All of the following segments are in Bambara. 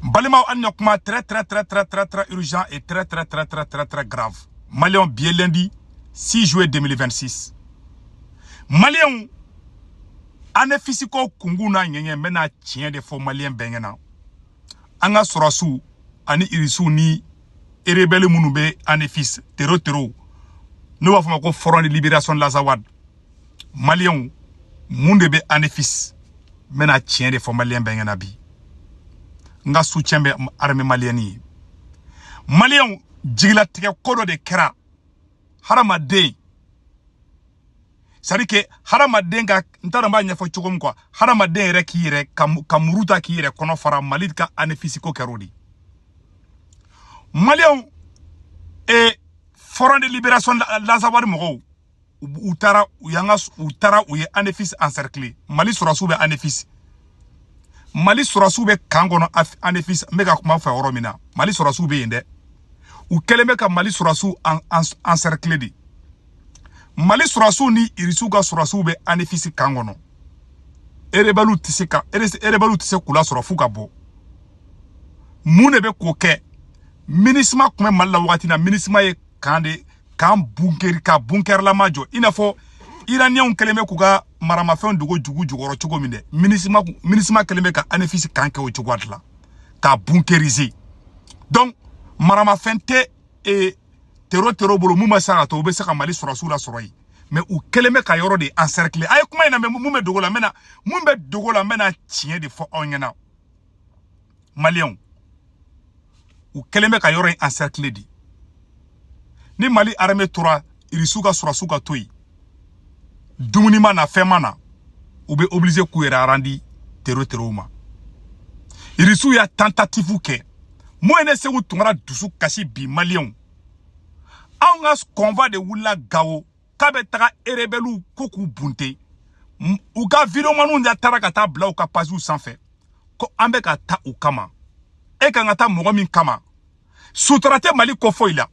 Balimaw, an ɲɔ kuma très très très très très très urgent et très très très très très très grave. Maliyɛnw, bi ye lundi 6 juillet 2026. Maliyɛnw, Anefisi ko kunkun n'a ɲɛɲɛ, n bɛna tiɲɛ de fɔ maliyɛn bɛɛ ɲɛna. An ka sɔrɔsiw ani irisiw ni rebelle minnu bɛ Anefis, tero tero, n'u b'a fɔ ma ko Front de Libération de l'Azawad. Maliyɛnw, mun de bɛ Anefis? N bɛna tiɲɛ de fɔ maliyɛn bɛɛ ɲɛna bi. N ka soutien bɛ armée malienne ye. Maliyɛnw, jigilatigɛ ko dɔ de kɛra hadamaden, c'est à dire que hadamaden ka, n t'a dɔn n b'a ɲɛfɔ cogo min quoi, hadamaden yɛrɛ k'i yɛrɛ ka muru ta k'i yɛrɛ kɔnɔ fara. Mali ka Anefisi ko kɛra o de. Maliyɛnw, e Front de Libération l'Azawad mɔgɔw, u taara, u y'an ka, u taara, u ye Anefis encercler. Mali sɔrɔsiw bɛ Anefis, Mali sɔrɔsiw bɛ camp kɔnɔ Anefis. N bɛ ka kuma fɛ yɔrɔ min na, Mali sɔrɔsiw bɛ yen dɛ. U kɛlen bɛ ka Mali sɔrɔsiw encercler de. Mali sɔrɔsiw ni irisiw ka sɔrɔsiw bɛ Anefisi camp kɔnɔ. Erebɛliw tɛ se ka, erebɛliw tɛ se k'u lasɔrɔ f'u ka bɔ. Mun de bɛ k'o kɛ? MINUSMA tun bɛ Mali la wagati na. MINUSMA ye camp de, camp bunker, ka bunkerlama jɔ, i n'a fɔ Iraniyɛnw kɛlen bɛ k'u ka maramafɛnw dogo jugu jukɔrɔ cogo min dɛ. MINUSMA kɛlen bɛ ka Anefisi camp kɛ o cogoya de la, k'a bunkeriser. Donc maramafɛn tɛ e tero tero bolo mun bɛ se ka to u bɛ se ka Mali sɔrɔsiw lasɔrɔ yen, mais u kɛlen bɛ ka yɔrɔ de encercler. A ye kuma in na, mɛ mun bɛ dogo la, n bɛna mun bɛ dogo la, n bɛna tiɲɛ de fɔ aw ɲɛna. Maliyɛnw, u kɛlen bɛ ka yɔrɔ in encercler de. Ni Mali armée tora, irisiw ka sɔrɔsiw ka to yen, dumuni ma na, fɛn ma na, u bɛ obligé k'u yɛrɛ rendre tero terow ma. Irisiw y'a tentative kɛ. Mun ye ne Segu Tunkara dusu kasi bi? Maliyɛnw, anw ka convoi de wulila Gawo k'a bɛ taga rebelles ko k'u bunte. U ka videomaniw de taara ka taa bila u ka pagew sanfɛ ko an bɛ ka taa u kama. E kan ka taa mɔgɔ min kama, sutura tɛ Mali ko foyi la.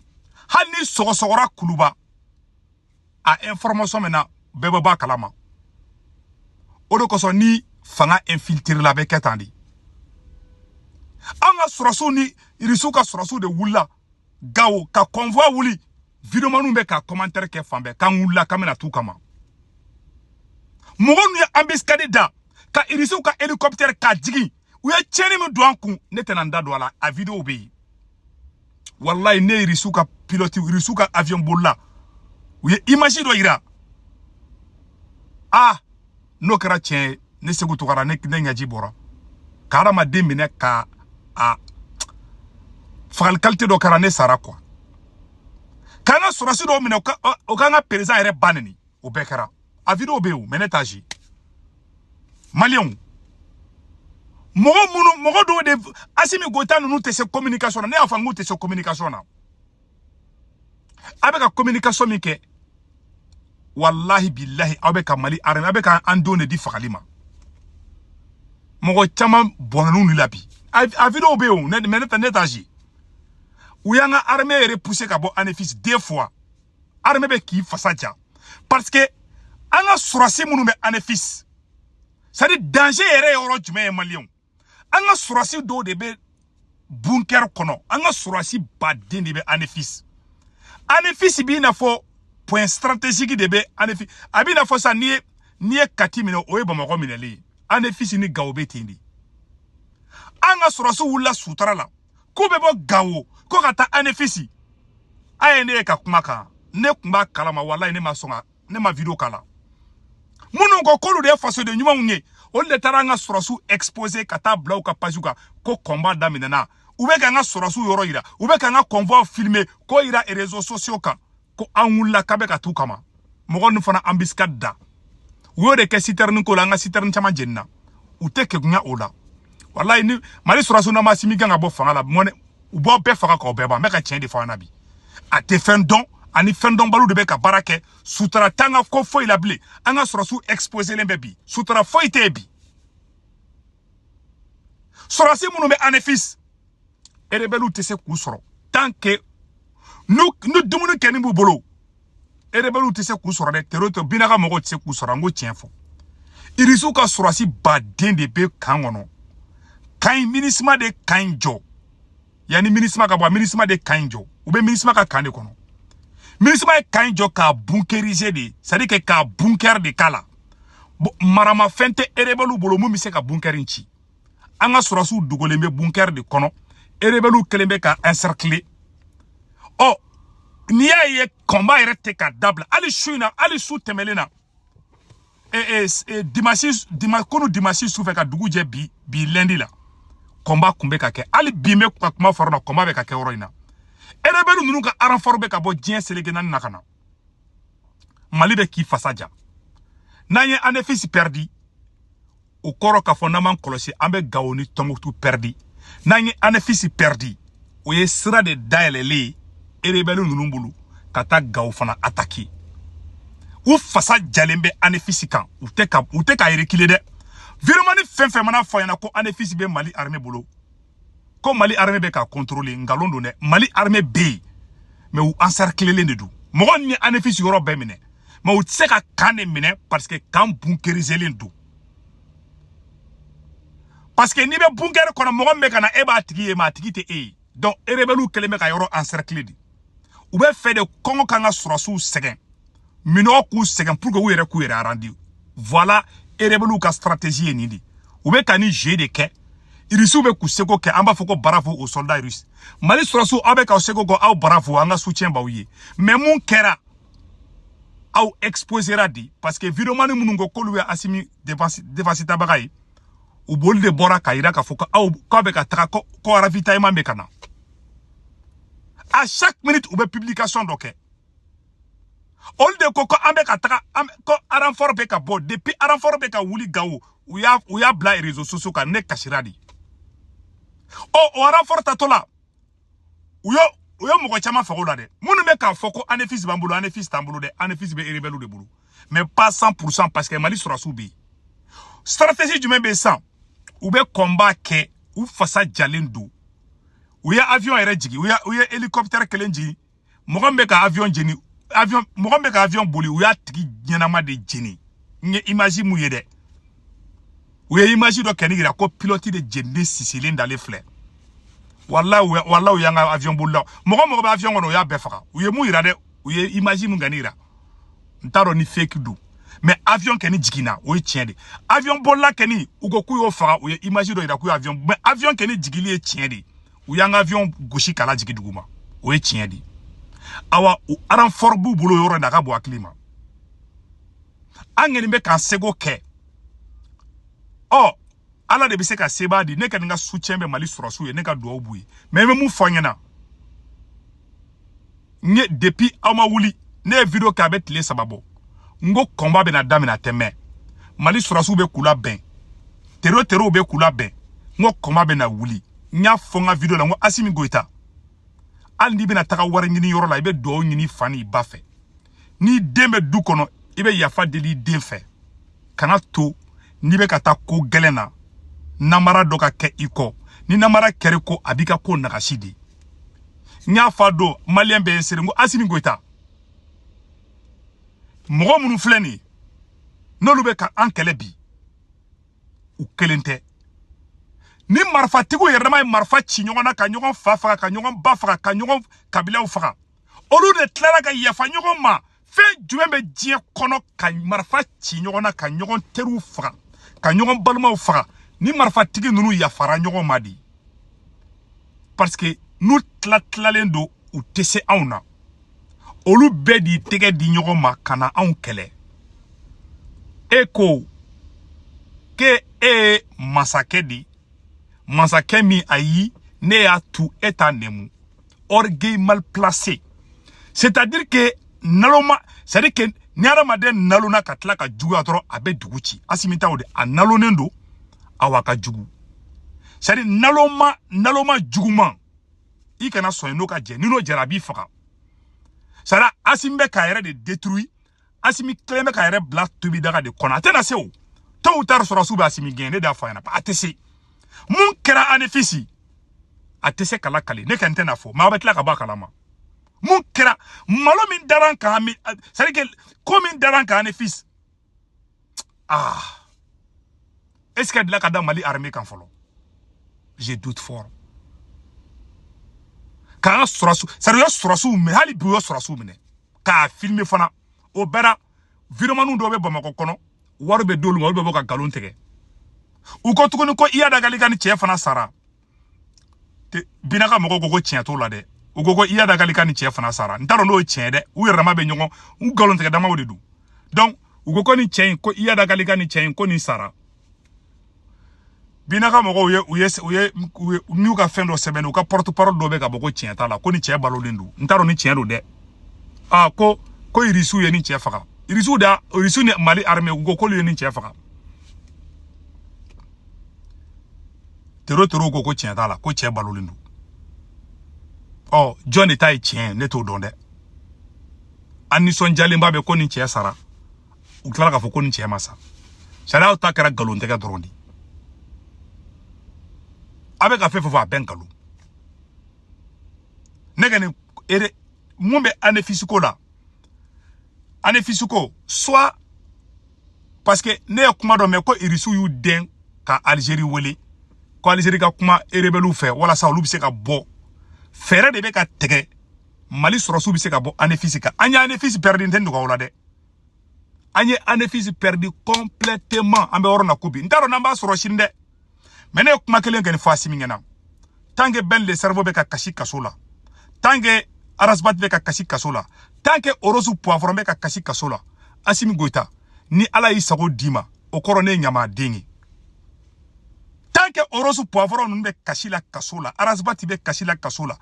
Hali ni sɔgɔsɔgɔra Kuluba, a information min na, bɛɛ bɛ bɔ a kalama. O de kosɔn, ni fanga infiltré la, a bɛ kɛ tan de. An ka sɔrɔsiw ni irisiw ka sɔrɔsiw de wulila Gawo ka convoi wuli. Videomaniw bɛ ka commentaire kɛ fan bɛɛ k'an wulila k'an bɛna t'u kama. Mɔgɔ ninnu ye embuscade da ka irisiw ka hélicoptère k'a jigin. U ye tiɲɛni min don an kun, ne tɛna n da don a la, a vidéo bɛ yen. Walayi, ne irisiw ka pilote, irisiw ka avion bolila, u ye image dɔ yira. Ah, n'o kɛra tiɲɛ ye, ne Segu Tunkara, ne ɲɛji bɔra. Ka hadamaden minɛ ka a fagali qualité dɔ kɛra, ne sara quoi. K'an ka sɔrɔsi dɔw minɛ, o k'an ka président yɛrɛ ba neni, o bɛɛ kɛra. A vidéo bɛ yen o, mais ne t'a si. Maliyɛnw, mɔgɔ minnu, mɔgɔ dɔw de, Asimi Goyita ninnu tɛ se communication na. Ne y'a fɔ n k'u tɛ se communication na. A bɛ ka communication min kɛ, walahi bilahi, aw bɛ ka Mali armée, aw bɛ ka an denw de di fagali ma. Mɔgɔ caman bɔnɛn'u la bi. A vidéo bɛ yen o, ne, mais ne t'a si. U y'an ka armée repousser ka bɔ Anefis deux fois. Armée bɛ k'i fasa ja parce que an ka sɔrɔsi minnu bɛ Anefis, c'est à dire danger yɛrɛ ye yɔrɔ jumɛn ye? Maliyɛnw, an ka sɔrɔsi dɔw de bɛ bunker kɔnɔ. An ka sɔrɔsi baden de bɛ Anefis. Anefis b'i n'a fɔ point stratégique de bɛ Anefis. A b'i n'a fɔ sisan, n'i ye Kati minɛ, o ye Bamakɔ minɛlen ye. Anefis ni Gawo bɛ ten de. An ka sɔrɔsiw wulila sutara la k'u bɛ bɔ Gawo ko ka taa Anefisi. A ye ne ye ka kuma kan, ne tun b'a kalama. Walayi, ne ma sɔn ka, ne ma vidéo k'a la. Minnu ko k'olu de ye fasoden ɲumanw ye, olu de taara an ka sɔrɔsiw exposer ka taa bila u ka page kan ko combat daminɛna. U bɛ k'an ka sɔrɔsiw yɔrɔ yira, u bɛ k'an ka convoi filmer k'o yira réseaux sociaux kan ko an wulila k'an bɛ ka t'u kama. Mɔgɔ ninnu fana embuscade da, u y'o de kɛ citerne ko la. An ka citerne caman jenina. U tɛ kegunya o la. Walayi, ni Mali sɔrɔsiw n'a ma Asimi gɛn ka bɔ fanga la, mɔnɛ u b'aw bɛɛ faga k'aw bɛɛ ban. N bɛ ka tiɲɛ de fɔ an na bi. A tɛ fɛn dɔn, ani fɛn dɔnbaliw de bɛ ka baara kɛ. Sutura t'an ka ko foyi la bilen. An ka sɔrɔsiw exposé bɛ bi, sutura foyi tɛ yen bi. Sɔrɔsi minnu bɛ Anefis, rebelles tɛ se k'u sɔrɔ tant que ni dumuni kɛni b'u bolo. Rebelles tɛ se k'u sɔrɔ dɛ. Terro tɛ bina ka mɔgɔw tɛ se k'u sɔrɔ. An ko tiɲɛ fɔ, irisiw ka sɔrɔsi baden de bɛ camp kɔnɔ. Camp in, MINUSMA de camp in jɔ. Yanni MINUSMA ka bɔ, MINUSMA de camp in jɔ. U bɛ MINUSMA ka camp de kɔnɔ. MINUSMA ye camp in jɔ k'a bunkériser de, c'est à dire que k'a bunker de k'a la. Bon, maramafɛn tɛ rebelle bolo mun bɛ se ka bunker in ci. An ka sɔrɔsiw dogolen bɛ bunker de kɔnɔ. Rebelle kelen bɛ ka encercler. Ɔ, n'i y'a ye combat yɛrɛ tɛ ka dabila hali su in na, hali su tɛmɛlen na, dimanche, dimanche kunu, dimanche su fɛ ka dugu jɛ bi, bi lundi la, combat kun bɛ ka kɛ. Hali bi n bɛ ka kuma fɔrɔ na, combat bɛ ka kɛ yɔrɔ in na. Rebelle ninnu ka renfort bɛ ka bɔ diɲɛ seleke naani na ka na. Mali bɛ k'i fasa ja. N'an ye Anefis perdu, o kɔrɔ k'a fɔ n'an m'an kɔlɔsi, an bɛ Gawo ni Tɔnbukutu perdu. N'an ye Anefis perdu, o ye sira de dayɛlɛlen ye rebelle ninnu bolo ka taa Gawo fana attaquer. U fasa jalen bɛ Anefis kan, u tɛ ka reculer dɛ. Viremani fɛn fɛn mana fɔ a ɲɛna ko Anefis bɛ Mali armée bolo, ko Mali armée bɛ ka contrôler, nkalon don dɛ. Mali armée bɛ yen, mais u encerclelen de don. Mɔgɔ min ye Anefis yɔrɔ bɛɛ minɛ, mais u tɛ se ka camp de minɛ parce que camp bunkeriselen don. Parce que n'i bɛ bunker kɔnɔ, mɔgɔ min bɛ ka na, e b'a tigi ye, mais a tigi tɛ e ye. Donc rebelle kɛlen bɛ ka yɔrɔ encercler de. U bɛ fɛ de kɔngɔ kan ka sɔrɔsiw sɛgɛn, minɔgɔ k'u sɛgɛn, pour que u yɛrɛ k'u yɛrɛ arandi. Voilà, rebelle ka stratégie ye nin de. U bɛ ka nin jeu de kɛ. Irisiw bɛ k'u seko kɛ. An b'a fɔ ko bravo aux soldats russes. Mali sɔrɔsiw, aw bɛ k'aw seko kɛ, aw bravo, an ka soutien b'aw ye. Mais mun kɛra? Aw exposera de, parce que vidéoman minnu ko k'olu ye Asimi défense tabaga ye, u b'olu de bɔra k'a yira k'a fɔ ko aw k'aw bɛ ka taga, ko ravitaillement bɛ ka na. À chaque minute, u bɛ publication dɔ kɛ. Olu de ko ko an bɛ ka taga, ko renfort bɛ ka bɔ. Depuis renfort bɛ ka wuli Gawo, u y'a bila réseaux sociaux kan. Ne kasira de. Ɔ, o renfort tatɔ la, u ye mɔgɔ caman faga o la dɛ. Minnu bɛ k'a fɔ ko Anefis b'an bolo, Anefis t'an bolo dɛ. Anefis bɛ rebelle de bolo, mais pas 100%, parce que Mali sɔrɔsiw bɛ yen. Stratégie jumɛn bɛ yen sisan? U bɛ combat kɛ, u fasa jalen don. U ye avion yɛrɛ jigin, u ye hélicoptère kelen jigin. Mɔgɔ min bɛ ka avion jeni, avion, mɔgɔ min bɛ ka avion boli, u y'a tigi ɲɛnama de jeni. N ye image mun ye dɛ, u ye image dɔ kɛ ni yira ko pilote de jeninen sisilen dalen filɛ. Walahi, walahi, u y'an ka avion bolila. Mɔgɔ mɔgɔ bɛ avion kɔnɔ, u y'a bɛɛ faga. U ye mun yira dɛ? U ye image mun kɛ ni yira, n t'a dɔn ni fake don, mais avion kɛni jiginna, o ye tiɲɛ de. Avion bolila kɛni, u ko k'u y'o faga. U ye image dɔ yira k'u ye avion, mais avion kɛni jigili ye tiɲɛ de. U y'an ka avion gosi k'a lajigin dugu ma, o ye tiɲɛ de. Awa, u renfort b'u bolo yɔrɔ in na, a ka bon hakili ma. An kɔni bɛ k'an seko kɛ. Ɔ, Ala de bɛ se ka sebaa di. Ne ka nin ka soutien bɛ Mali sɔrɔsiw ye, ne ka duwawu b'u ye. Mais n bɛ mun fɔ an ɲɛna? N ye depuis aw ma wuli, ne ye vidéo kɛ, a bɛ tile 3 bɔ, n ko combat bɛna daminɛ, a tɛ mɛn. Mali sɔrɔsiw bɛ k'u labɛn, terro terrow bɛ k'u labɛn. N ko combat bɛna wuli. N y'a fɔ n ka vidéo la, n ko Asimi Goyita, hali n'i bɛna taga wari ɲini yɔrɔ la, i bɛ duwawu ɲini fa n'i ba fɛ. N'i den bɛ du kɔnɔ, i bɛ yafa deli i den fɛ. Kana to n'i bɛ ka taa ko gɛlɛn na, namara dɔ ka kɛ i kɔ. Ni namara kɛra ko, a b'i ka ko nagasi de. N y'a fɔ a don, maliyɛn bɛɛ ye seere, n ko Asimi Goyita, mɔgɔ minnu filɛ nin ye, n'olu bɛ ka an kɛlɛ bi, u kelen tɛ. Ni marifatigiw yɛrɛ dama ye marifa ci ɲɔgɔn na, ka ɲɔgɔn fa faga, ka ɲɔgɔn ba faga, ka ɲɔgɔn kabilaw faga, olu de tilara ka yafa ɲɔgɔn ma. Fɛn jumɛn bɛ diɲɛ kɔnɔ ka marifa ci ɲɔgɔn na, ka ɲɔgɔn teriw faga, ka ɲɔgɔn balimaw faga, ni marifatigi ninnu yafara ɲɔgɔn ma de? Parce que n'u tila tilalen don, u tɛ se anw na. Olu bɛɛ d'i tɛgɛ di ɲɔgɔn ma ka na anw kɛlɛ. E ko k'e e ye masakɛ de, masakɛ min, ayi, ne y'a tu e t'a nɛmu. Orgueil mal placé, c'est-à-dire que naloma, c'est-à-dire que ni hadamaden nalona ka tila ka juguya dɔrɔn, a bɛ dugu ci. Asimi taw de, a nalonnen don, awa a ka jugu. C'est à dire naloma, naloma juguman, i kana sɔn n'o ka jɛ. Ni n'o jɛra, a b'i faga. C'est à dire Asimi bɛ k'a yɛrɛ de détruire. Asimi kelen bɛ k'a yɛrɛ bila tobidaga de kɔnɔ. A tɛna se o. Tôt ou tard, sɔrɔsiw bɛ Asimi gɛn. Ne de y'a fɔ a ɲɛna, a tɛ se. Mun kɛra Anefisi, a tɛ se ka lakale. Ne kɔni tɛna fɔ, mais aw bɛ tila ka bɔ a kalama. Mun kɛra, malo min dara an kan, c'est à dire que ko min dara an kan Anefisi, ah, est ce que a delila ka da Mali armée kan fɔlɔ? Je doute fort. K'an ka sɔrɔsiw, c'est à dire u ye sɔrɔsiw minɛ, hali bi u ye sɔrɔsiw minɛ k'a filmer fana. O bɛɛ la, vidéoman dɔw bɛ Bamakɔ kɔnɔ, wari bɛ d'olu ma, olu bɛ bɔ ka nkalon tigɛ. U ko tuguni ko Iyad Ag Ghali ka ni cɛ fana sara. Bina ka mɔgɔw ko ko tiɲɛ t'o la dɛ. U ko ko Iyad Ag Ghali ka ni cɛ fana sara. N t'a dɔn n'o ye tiɲɛ dɛ. U yɛrɛ dama bɛ ɲɔgɔn, u nkalon tigɛ damaw de don. Donc u ko ko ni cɛ in, ko Iyad Ag Ghali ka ni cɛ in, ko nin sara. Bina ka mɔgɔw ye u ye u ye u ye n'u ka fɛn dɔ sɛbɛn, u ka porte parole dɔ bɛ ka bɔ ko tiɲɛ t'a la, ko ni cɛ balolen don. N t'a dɔn ni tiɲɛ don dɛ. Ah, ko Irisiw ye nin cɛ faga. Irisiw da, Irisiw ni Mali armée, u ko k'olu ye nin cɛ faga. Tero tero ko ko tiɲɛ t'a la, ko cɛ balolen don. Ɔ, jɔn de ta ye tiɲɛ ye, ne t'o dɔn dɛ. An nisɔndiyalenba bɛ ko nin cɛ sara. U tilala k'a fɔ ko nin cɛ ma sa. Sariyaw ta kɛra nkalon tigɛ dɔrɔn de. A bɛ ka fɛn fɛn fɔ, a bɛɛ nkalon. Ne ka nin ere mun bɛ Anefis ko la? Anefis ko soit parce que ne ye kuma dɔ mɛn ko Irisiw y'u den ka Algérie wele, ko Algérie ka kuma rebelle fɛ walasa olu bɛ se ka bɔ. Fɛɛrɛ de bɛ ka tigɛ, Mali sɔrɔsiw bɛ se ka bɔ Anefis kan. An ye Anefis perdu, n tɛ nɔgɔya o la dɛ. An ye Anefis perdu complètement. An bɛ yɔrɔ na ko bi, n t'a dɔn n'an b'a sɔrɔ sini dɛ. Mais ne ye kuma kelen kɛ nin fɔ Asimi ɲɛna. Tant que Ben le cerveau bɛ ka kasi kaso la, tant que Arasbat bɛ ka kasi kaso la, tant que Orosu Poivron bɛ ka kasi kaso la, Asimi Goïta, ni Ala y'i sago d'i ma, o kɔrɔ ne ye ɲamaden ye. Tant que Orosu Poivron ninnu bɛ kasi la kaso la, Arasbat bɛ kasi la kaso la,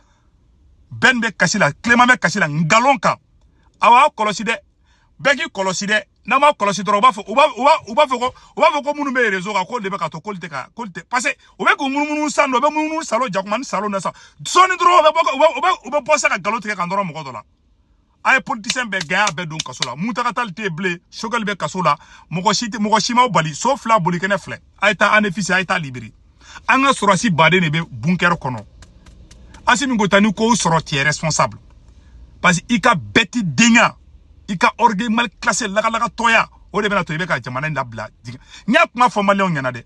Ben bɛ kasi la, Clément bɛ kasi la nkalon kan, aw y'a kɔlɔsi dɛ. Bɛɛ k'i kɔlɔsi dɛ. N'a ma kɔlɔsi dɔrɔn, u b'a fɔ ko minnu bɛ réseau kan, k'olu de bɛ ka to, k'olu tɛ ka, k'olu tɛ, parce que u bɛ k'u munumunu san dɔ, u bɛ munumunu salo jakuma ni salo na sa. Sɔɔni dɔrɔn u bɛ bɔ sa ka nkalon tigɛ ka nɔrɔ mɔgɔ dɔ la. A ye politicien bɛɛ gɛn, a bɛɛ don kaso la. Mountaga Tall tɛ yen bilen, Choguel bɛ kaso la, mɔgɔ si tɛ, mɔgɔ si m'aw bali. So fila boli kɛnɛ filɛ. A ye taa Anefis, a ye taa libérer. An ka sɔrɔsi baden de bɛ bunker kɔnɔ. Asimi Goïta, ni kow sɔrɔ, tu es responsable. Parce que i ka bɛti denya, i ka orgueil mal classé, lagalagatɔya, o de bɛna to i bɛ ka jamana in labila. N y'a kuma fɔ maliyɛnw ɲɛna dɛ.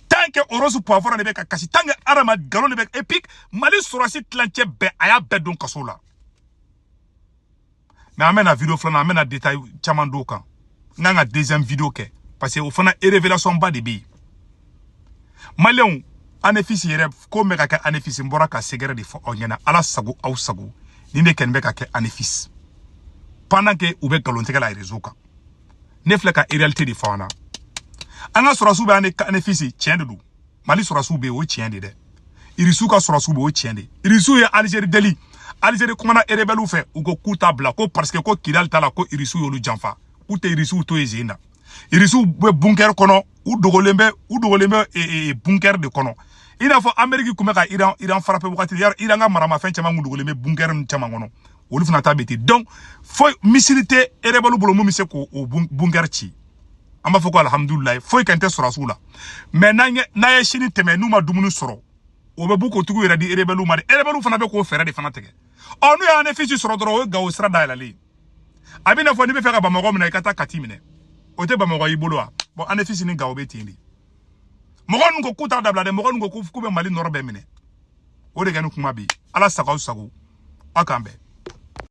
Tant que Orosu Poivron de bɛ ka kasi, tant que Adama nkalon de bɛ, et puis Mali sɔrɔsi tilancɛ bɛɛ, a y'a bɛɛ don kaso la. Mais an bɛna vidéo filanan, an bɛna détail caman d'o kan. N kan ka deuxième vidéo kɛ parce que o fana révélation ba de bɛ yen. Maliyɛnw, Anefis yɛrɛ ko bɛ ka kɛ Anefis, n bɔra ka sɛgɛrɛ de fɔ aw ɲɛna. Ala sago aw sago, ni ne kɔni bɛ ka kɛ Anefis pendant que u bɛ nkalon tigɛ la réseau kan. Ne filɛ ka réalité de fɔ an na. An ka sɔrɔsiw bɛ Anefis, tiɲɛ de don. Mali sɔrɔsiw bɛ yen, o ye tiɲɛ de dɛ. Irisiw ka sɔrɔsiw bɛ yen, o ye tiɲɛ de. Irisiw ye Algérie deli. Algérie kumana rebelle fɛ, u ko k'u t'a bila, ko parce que ko Kidal t'a la, ko Irisiw y'olu janfa, k'u tɛ Irisiw to yen sen na. Irisiw bɛ bunker kɔnɔ, u dogolen bɛ bunker de kɔnɔ. I n'a fɔ Amérique tun bɛ ka Iran frapper wagati, Iran ka maramafɛn caman kun dogolen bɛ bunker ninnu caman kɔnɔ, olu fana ta bɛ ten. Donc foyi missile tɛ rebelle bolo mun bɛ se k'o bunker ci. An b'a fɔ ko alhamdulilayi, foyi kan tɛ sɔrɔsiw la. Mais n'a ye sini tɛmɛ, n'u ma dumuni sɔrɔ, o bɛ b'u k'o yɛrɛ di rebelle ma dɛ. Rebelle fana bɛ k'o fɛɛrɛ de fana tigɛ. Ɔ, n'u y'an Anefis sɔrɔ dɔrɔn, o ye Gawo sira dayɛlɛlen ye. A bɛ n'a fɔ n'i bɛ fɛ ka Bamakɔ minɛ, i ka taa Kati minɛ. O tɛ Bamakɔ y'i bolo wa? Bon, Anefis ni Gawo bɛ ten de. Mɔgɔ ninnu ko k'u t'a dabila dɛ, mɔgɔ ninnu ko k'u bɛ Mali nɔrɔ bɛɛ minɛ. O de kɛ ni kuma bi. Ala sago aw sago. Aw k'an bɛn.